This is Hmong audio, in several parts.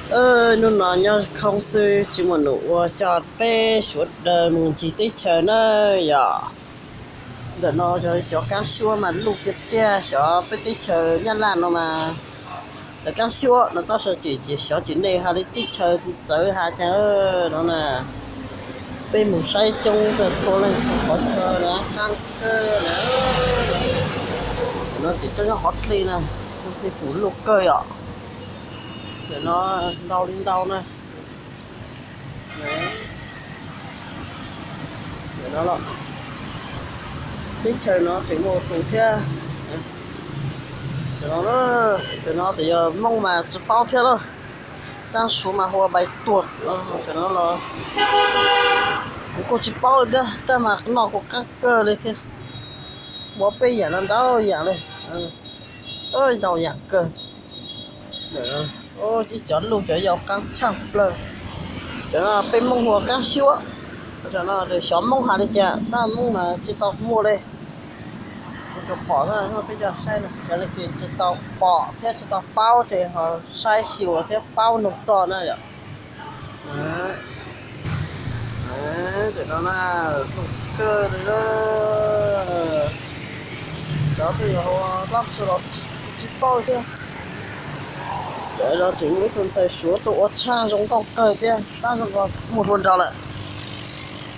Hnub no nyob khoob xwb tsis muaj num ua, coj peb sawv daws mus ncig teb chaws na yom. Ntawm no cov kaab suab mas luj tiag tiag, xyov peb teb chaws Nyab Laj no mas lawv kaab suab no tab sis ces xyov ces nej hais li teb chaws txawv has cas no na. Peb mus saib coob rau txhua leej txhua qhov chaw na, qaab kawg na. No ces coob nyob qhov dlej na, tej pum luj kawg yom. Ntawm no ntau li ntau na. Teb chaws no tseem muaj tus thiab. Cov no, cov no ces yog Moob mas tsis paub thiab lawm. Taab suav mas hu ua npais tuag. Cov no los kuv kuj tsis paub li thiab, tab mas noj kuj qaab kawg li thiab. Muaj peb yaam no ntau yaam li, ntau yaam kawg. Ib cov luj cov yau qaab tshaj plawg. Cov no peb Moob hu ua kaab suab. Cov no xyov Moob has li cas, tab Moob mas tsis tau muaj li. Kuv tsuas pom, peb cov saib no, cov leej twg tsis tau pom thiab tsis tau paub ces ho saib xyuas thiab paub noog txog na yom. Tam no na, zoo kawg li na. Cov twg yog ua dab tsi los tsis paub thiab. Cov no tseem muaj ib tug ntxhais Suav tuaj ua tshaj zoo nkauj kawg thiab, tab zoo nkaus muaj hlua nraug lawm.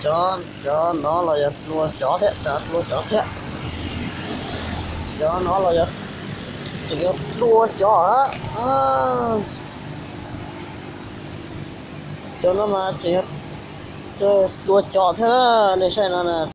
Cov, cov no los yog hlua cov thiab, cov hlua cov thiab. Cov no los yog tseem yog hlua cov. Cov no mas tseem yog hlua cov thiab na, nej saib no na.